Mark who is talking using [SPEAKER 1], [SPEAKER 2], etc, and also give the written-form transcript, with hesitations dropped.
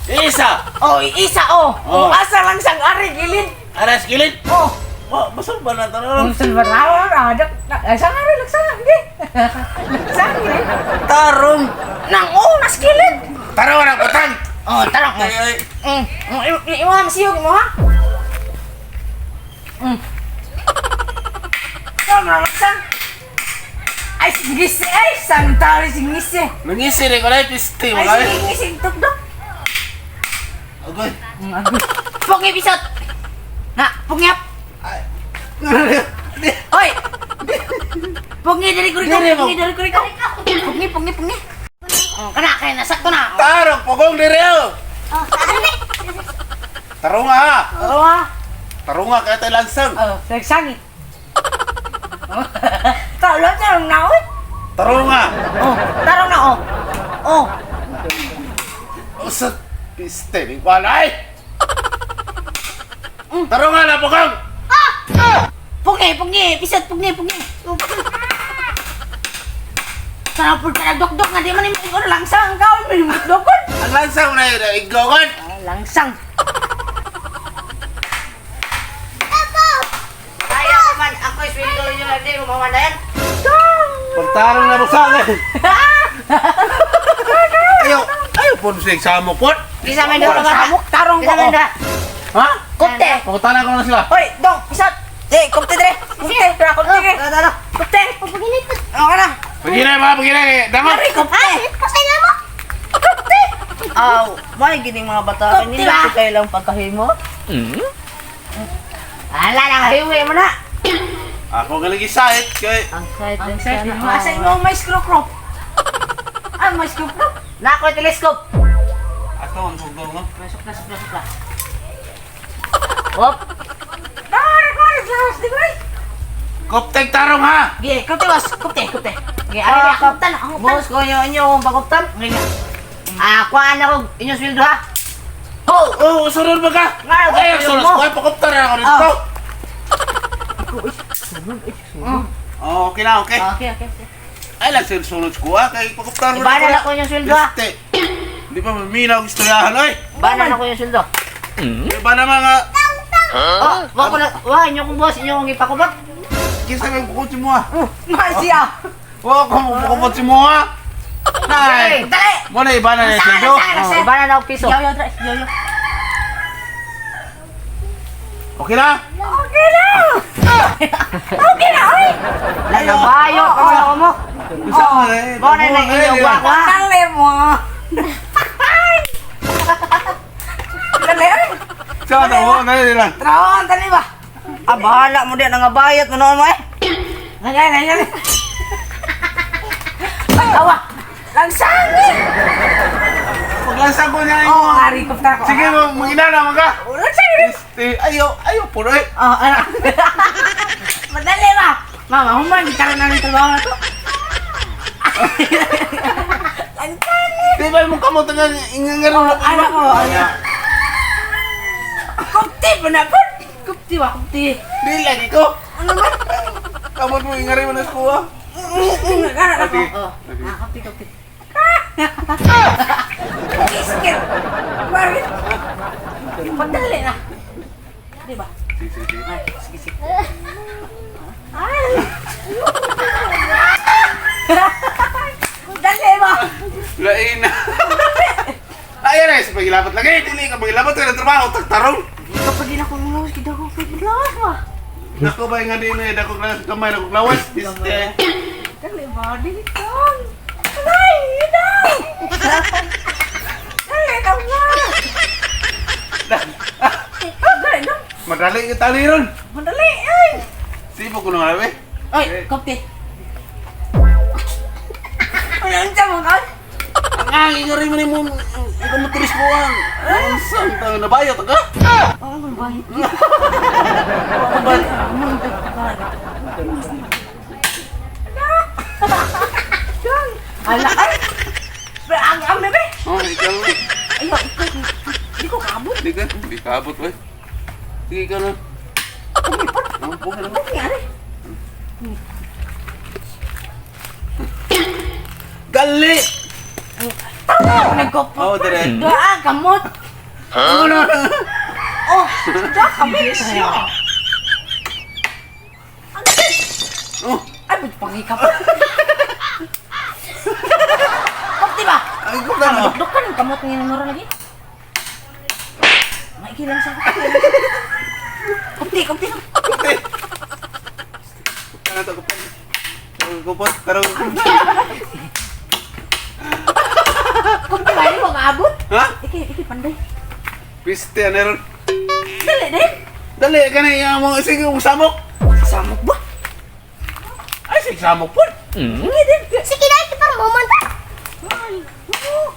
[SPEAKER 1] Isa.
[SPEAKER 2] Oh, isa oh.
[SPEAKER 1] Oh.
[SPEAKER 2] Oh, asa lang sang ari gilid.
[SPEAKER 1] Aras gilid.
[SPEAKER 2] Oh.
[SPEAKER 1] Wa, basol ba na tarong?
[SPEAKER 2] Ang salvador, ah, dak, sang ari laksang, ge. Laksang ge.
[SPEAKER 1] Tarong.
[SPEAKER 2] Nang oh, nas gilid.
[SPEAKER 1] Tarong na butang.
[SPEAKER 2] Oh, tarong.
[SPEAKER 1] Ay, ay.
[SPEAKER 2] Imo ha, masiyog imo ha. Tama laksang. Ay, singisi, ay, santari singisi.
[SPEAKER 1] Nangisi rin ko na piste mo
[SPEAKER 2] Ay,
[SPEAKER 1] kami.
[SPEAKER 2] singisi, tukdok.
[SPEAKER 1] Agoy.
[SPEAKER 2] Pungi pisot. Na, pungyap.
[SPEAKER 1] Ay.
[SPEAKER 2] Oy. Pungi diri ko riko,
[SPEAKER 1] Diri mo.
[SPEAKER 2] pungi diri ko riko. Pungi, pungi, pungi. Oh, kana kay nasakto na.
[SPEAKER 1] Tarong pugong diri oh.
[SPEAKER 3] Oh, ano?
[SPEAKER 1] Tarong ha.
[SPEAKER 2] Oo ha.
[SPEAKER 1] Tarong ha kaya tayo lansang.
[SPEAKER 2] Oh, sangit. Talo tarong na oy.
[SPEAKER 1] Tarong ha.
[SPEAKER 2] Oh, tarong na oh. Oh,
[SPEAKER 1] Usat piste ni walay. Tarong ha na pugong.
[SPEAKER 2] pungi, pungi, pisot, pungi, pungi. Sarap po ka dok-dok nga di man imo langsang ka may dokon.
[SPEAKER 1] Ang lansang na yun, igogon.
[SPEAKER 2] Ah, langsang.
[SPEAKER 3] Kaya ko man, ako sweldo ninyo lang din, umawan na yan.
[SPEAKER 1] Pagtarong na busang eh. Ayaw, ayaw po siya examo po.
[SPEAKER 3] Bisa man doon ba?
[SPEAKER 2] Samok tarong ko.
[SPEAKER 3] Bisa man doon.
[SPEAKER 1] Ha?
[SPEAKER 2] Kupte.
[SPEAKER 1] Pagkutana ko na sila.
[SPEAKER 2] Hoy, dong, pisot. Eh, kupte dire. Kupte, tara kupte.
[SPEAKER 3] Ano, ano?
[SPEAKER 2] Kupte. Oh, kana.
[SPEAKER 1] Paginay mga paginay. Dangon.
[SPEAKER 2] Ari kupte. Kupte.
[SPEAKER 4] Aw, may gining mga bata
[SPEAKER 2] Kupti
[SPEAKER 4] kanina
[SPEAKER 2] ba?
[SPEAKER 4] kayo lang pagkahimo.
[SPEAKER 3] Ala, nakahiwi mo na.
[SPEAKER 1] Ako nga lagi sahit kay
[SPEAKER 4] Ang site
[SPEAKER 2] Ang size mo. Asa mo may screw crop? Ah, may screw crop.
[SPEAKER 3] Na ako telescope.
[SPEAKER 1] Ato ang sugdong no.
[SPEAKER 3] Masuk na, sukla, sukla. Hop.
[SPEAKER 2] Dari, dari, dari, di ba?
[SPEAKER 1] Koptek tarong ha.
[SPEAKER 2] Gi, kupte bos, kupte, kupte.
[SPEAKER 3] Gi, ari ang kuptan, ang kuptan.
[SPEAKER 4] Boss ko inyo inyo akong paguptan.
[SPEAKER 3] Ah, kuhaan ako inyong sweldo ha.
[SPEAKER 1] Oh, oh, sunod ba ka?
[SPEAKER 3] Nga,
[SPEAKER 1] Ay,
[SPEAKER 3] sunod
[SPEAKER 1] sunod
[SPEAKER 3] mo.
[SPEAKER 1] ko. Ay, pakoptar na ako dito. Oh, okay na, okay.
[SPEAKER 3] Okay, okay, okay.
[SPEAKER 1] Ay, lang sir, sunod ko ha. Kay pakoptar mo
[SPEAKER 3] Ibanan ako inyong sweldo ha.
[SPEAKER 1] Piste. Di pa maminaw ang istoryahan, oy.
[SPEAKER 3] Ibanan ako inyong sweldo.
[SPEAKER 1] Iba na mga...
[SPEAKER 3] Oh, wa ko na, wa inyo kong boss, inyo kong ipakubot.
[SPEAKER 1] Kinsa may bukod si mo ha?
[SPEAKER 2] Masya.
[SPEAKER 1] Wa ko mo bukod si mo ha. Nay.
[SPEAKER 2] Dali.
[SPEAKER 1] Mo na iba na yung sweldo.
[SPEAKER 3] Oh, ibanan ako piso.
[SPEAKER 2] Yo, yo, dre, yo, yo.
[SPEAKER 1] Okay na?
[SPEAKER 2] Okay na. Okay na, oy.
[SPEAKER 3] Lalabayo ka man ako mo.
[SPEAKER 1] Isa mo na eh.
[SPEAKER 3] Mo na na inyo wa ko ha.
[SPEAKER 2] Dali mo. Dali, oy.
[SPEAKER 1] Sa mo na nila.
[SPEAKER 2] Traon, dali ba?
[SPEAKER 4] Ah, bahala mo din ang abayot mo noon mo eh.
[SPEAKER 2] Ganyan, ganyan. Ay, awa. Langsang eh.
[SPEAKER 1] Paglansang ko niya
[SPEAKER 2] Oh, ari kupta ko.
[SPEAKER 1] Sige mo, mangina na mga.
[SPEAKER 2] Langsang eh.
[SPEAKER 1] Este, ayo, ayo po eh.
[SPEAKER 2] Oh, ano? Madali ba? Mama, human, di ka rin namin trabaho na to. Langsang eh.
[SPEAKER 1] Di ba mo kamo tangan ingangaron
[SPEAKER 2] Oh, ano ko, ano? Kupti pa na po. Kupti ba, kupti.
[SPEAKER 1] Di lagi ko.
[SPEAKER 2] Ano man?
[SPEAKER 1] Kamot mo ingari mo na sa kuha.
[SPEAKER 2] Ano ako?
[SPEAKER 1] Sige.
[SPEAKER 3] Oh, ah, kupti, kupti.
[SPEAKER 2] Iskir. Bakit? Madali na. Di ba?
[SPEAKER 1] Sige, sige, sige.
[SPEAKER 2] Ay, sige, sige. Ay! Dali ba?
[SPEAKER 1] Lain na. Ayan ay, sa pagilabot lagi. Dili ka pagilabot ka ng trabaho, tagtarong.
[SPEAKER 2] Kapag ginako mo lawas, kita ko paglawas ba?
[SPEAKER 1] Dako ba nga din eh, dako lawas kamay, dako lawas. Este.
[SPEAKER 2] Dali ba? Dili kang. Ay! Daw! Dali daw nga! Dali daw!
[SPEAKER 1] Madali ka tali ron.
[SPEAKER 2] Madali! Ay!
[SPEAKER 1] Sipo ko nung alabi.
[SPEAKER 2] Ay! Kapte! Ano ang mo ka?
[SPEAKER 1] Ang angin nga rin mo ni mo, ang kamutulis mo ang. Ang saan, tanga nabayot ka?
[SPEAKER 2] Oo, oh, bayad. Ala, ay! Pero ang bebe!
[SPEAKER 1] Oh, ikaw.
[SPEAKER 2] Ay, ikaw, di ko kaabot.
[SPEAKER 1] Di ka, di ka abot, we. Sige ka na. Oh, buka na.
[SPEAKER 2] Nangyari?
[SPEAKER 1] Gali!
[SPEAKER 2] Tama! Nagkopot.
[SPEAKER 1] Oh, dire.
[SPEAKER 2] Doon, Kamot.
[SPEAKER 1] Ano na?
[SPEAKER 2] Oh, duha kamot.
[SPEAKER 1] Oh,
[SPEAKER 2] Ay, ba't pangikap? Kupti ba?
[SPEAKER 1] ang kuptan oh.
[SPEAKER 2] Dok ka ng kamot nga namura lagi. Maikilang sa Kupti, kupti.
[SPEAKER 1] Kupti. Kuptan na to, kuptan. Kupot, pero kuptan.
[SPEAKER 2] Kupti ba? Di mo kaabot?
[SPEAKER 1] Ha?
[SPEAKER 2] Iki, iki, panday.
[SPEAKER 1] Piste, ano ron?
[SPEAKER 2] Dali, din.
[SPEAKER 1] Dali, ka na yung mga sige, yung samok.
[SPEAKER 2] Samok ba?
[SPEAKER 1] Ay, sige, samok po.
[SPEAKER 2] Hindi din.
[SPEAKER 5] Sige na, ito parang human ta.
[SPEAKER 2] Ay, oo.